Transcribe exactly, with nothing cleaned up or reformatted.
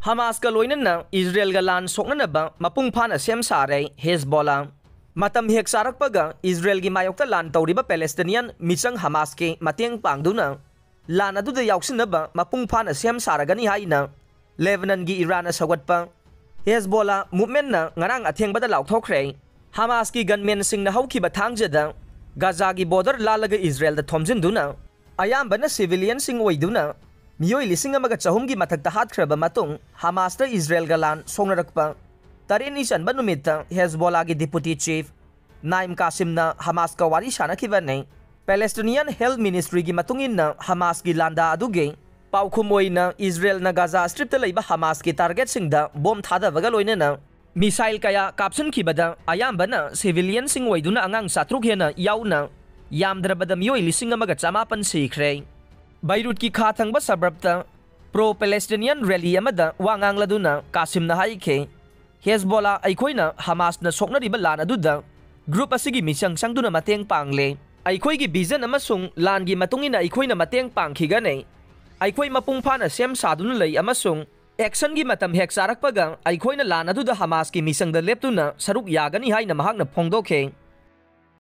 ꯍꯃꯥꯁꯀ ꯂꯣꯏꯅꯅ ꯏꯖꯔꯦꯜꯒ ꯂꯥꯟ ꯁꯣꯛꯅꯅꯕ ꯃꯄꯨꯡ ꯐꯥꯅ ꯁꯦꯝ ꯁꯥꯔꯦ ꯍꯦꯖꯕꯣꯂꯥ꯫ ꯃꯇꯝ ꯍꯦꯛ ꯆꯥꯔꯛꯄꯒ ꯏꯖꯔꯦꯜꯒꯤ ꯃꯥꯌꯣꯛꯇ ꯂꯥꯟ ꯇꯧꯔꯤꯕ ꯄꯦꯂꯦꯁꯇꯤꯅꯤꯌꯟ ꯃꯤꯆꯪ ꯍꯃꯥꯁꯀꯤ ꯃꯇꯦꯡ ꯄꯥꯡꯗꯨꯅ ꯂꯥꯟ ꯑꯗꯨꯗ ꯌꯥꯎꯁꯤꯟꯅꯕ ꯃꯄꯨꯡ ꯐꯥꯅ ꯁꯦꯝ ꯁꯥꯔꯒꯅꯤ ꯍꯥꯏꯅ ꯂꯦꯕꯅꯟꯒꯤ ꯏꯔꯥꯟꯅ ꯁꯧꯒꯠꯄ ꯍꯦꯖꯕꯣꯂꯥ ꯃꯨꯚꯃꯦꯟꯠꯅ ꯉꯔꯥꯡ ꯑꯊꯦꯡꯕꯗ ꯂꯥꯎꯊꯣꯛꯈ꯭ꯔꯦ꯫ ꯍꯃꯥꯁꯀꯤ ꯒꯟꯃꯦꯟꯁꯤꯡꯅ ꯍꯧꯈꯤꯕ ꯊꯥꯡꯖꯗ ꯒꯥꯖꯥꯒꯤ ꯕꯣꯔꯗꯔ ꯂꯥꯜꯂꯒ ꯏꯖꯔꯦꯜꯗ ꯊꯣꯝꯖꯤꯟꯗꯨꯅ ꯑꯌꯥꯝꯕꯅ ꯁꯤꯚꯤꯂꯤꯌꯟꯁꯤꯡ ꯑꯣꯏꯗꯨꯅ ꯃꯤꯑꯣꯏ ꯂꯤꯁꯤꯡ ꯑꯃꯒ ꯆꯍꯨꯝꯒꯤ ꯃꯊꯛꯇ ꯍꯥꯠꯈ꯭ꯔꯕ ꯃꯇꯨꯡ ꯍꯃꯥꯁꯇ ꯏꯖꯔꯦꯜꯒ ꯂꯥꯟ ꯁꯣꯛꯅꯔꯛꯄ ꯇꯔꯦꯠꯅꯤ ꯆꯟꯕ ꯅꯨꯃꯤꯠꯇ ꯍꯦꯖꯕꯣꯂꯥꯒꯤ ꯗꯤꯄꯨꯇꯤ ꯆꯤꯐ ꯅꯥꯏꯝ ꯀꯥꯁꯤꯝꯅ ꯍꯃꯥꯁꯀ ꯋꯥꯔꯤ ꯁꯥꯅꯈꯤꯕꯅꯤ꯫ ꯄꯦꯂꯦꯁꯇꯤꯅꯤꯌꯟ ꯍꯦꯜꯊ ꯃꯤꯅꯤꯁꯇ꯭ꯔꯤꯒꯤ ꯃꯇꯨꯡ ꯏꯟꯅ ꯍꯃꯥꯁꯀꯤ ꯂꯥꯟꯗꯥ ꯑꯗꯨꯒꯤ ꯄꯥꯎꯈꯨꯝ ꯑꯣꯏꯅ ꯏꯖꯔꯦꯜꯅ ꯒꯥꯖꯥ ꯁ꯭ꯇ꯭ꯔꯤꯞꯇ ꯂꯩꯕ ꯍꯃꯥꯁꯀꯤ ꯇꯥꯔꯒꯦꯠꯁꯤꯡꯗ ꯕꯣꯝ ꯊꯥꯗꯕꯒ ꯂꯣꯏꯅꯅ ꯃꯤꯁꯥꯏꯜ ꯀꯌꯥ ꯀꯥꯞꯁꯤꯟꯈꯤꯕꯗ ꯑꯌꯥꯝꯕꯅ ꯁꯤꯚꯤꯂꯤꯌꯟꯁꯤꯡ ꯑꯣꯏꯗꯨꯅ ꯑꯉꯥꯡ ꯆꯥꯇ꯭ꯔꯨꯛ ꯍꯦꯟꯅ ꯌꯥꯎꯅ ꯌꯥꯝꯗ꯭ꯔꯕꯗ ꯃꯤꯑꯣꯏ ꯂꯤꯁꯤꯡ ꯑꯃꯒ ꯆꯃꯥꯄꯟ ꯁꯤꯈ꯭ꯔꯦ꯫ ꯕꯩꯔꯨꯠꯀꯤ ꯈꯥ ꯊꯪꯕ ꯁꯕꯔꯕꯇ ꯄ꯭ꯔꯣ ꯄꯦꯂꯦꯁꯇꯤꯅꯤꯌꯟ ꯔꯦꯂꯤ ꯑꯃꯗ ꯋꯥ ꯉꯥꯡꯂꯗꯨꯅ ꯀꯥꯁꯤꯝꯅ ꯍꯥꯏꯈꯤ, "ꯍꯦꯖꯕꯣꯂꯥ ꯑꯩꯈꯣꯏꯅ ꯍꯃꯥꯁꯅ ꯁꯣꯛꯅꯔꯤꯕ ꯂꯥꯟ ꯑꯗꯨꯗ ꯒ꯭ꯔꯨꯞ ꯑꯁꯤꯒꯤ ꯃꯤꯆꯪ ꯆꯪꯗꯨꯅ ꯃꯇꯦꯡ ꯄꯥꯡꯂꯦ꯫ ꯑꯩꯈꯣꯏꯒꯤ ꯚꯤꯖꯟ ꯑꯃꯁꯨꯡ ꯂꯥꯟꯒꯤ ꯃꯇꯨꯡ ꯏꯟꯅ ꯑꯩꯈꯣꯏꯅ ꯃꯇꯦꯡ ꯄꯥꯡꯈꯤꯒꯅꯤ꯫ ꯑꯩꯈꯣꯏ ꯃꯄꯨꯡ ꯐꯥꯅ ꯁꯦꯝ ꯁꯥꯗꯨꯅ ꯂꯩ ꯑꯃꯁꯨꯡ ꯑꯦꯛꯁꯟꯒꯤ ꯃꯇꯝ ꯍꯦꯛ ꯆꯥꯔꯛꯄꯒ ꯑꯩꯈꯣꯏꯅ ꯂꯥꯟ ꯑꯗꯨꯗ ꯍꯃꯥꯁꯀꯤ ꯃꯤꯆꯪꯗ ꯂꯦꯞꯇꯨꯅ ꯁꯔꯨꯛ ꯌꯥꯒꯅꯤ" ꯍꯥꯏꯅ ꯃꯍꯥꯛꯅ ꯐꯣꯡꯗꯣꯛꯈꯤ꯫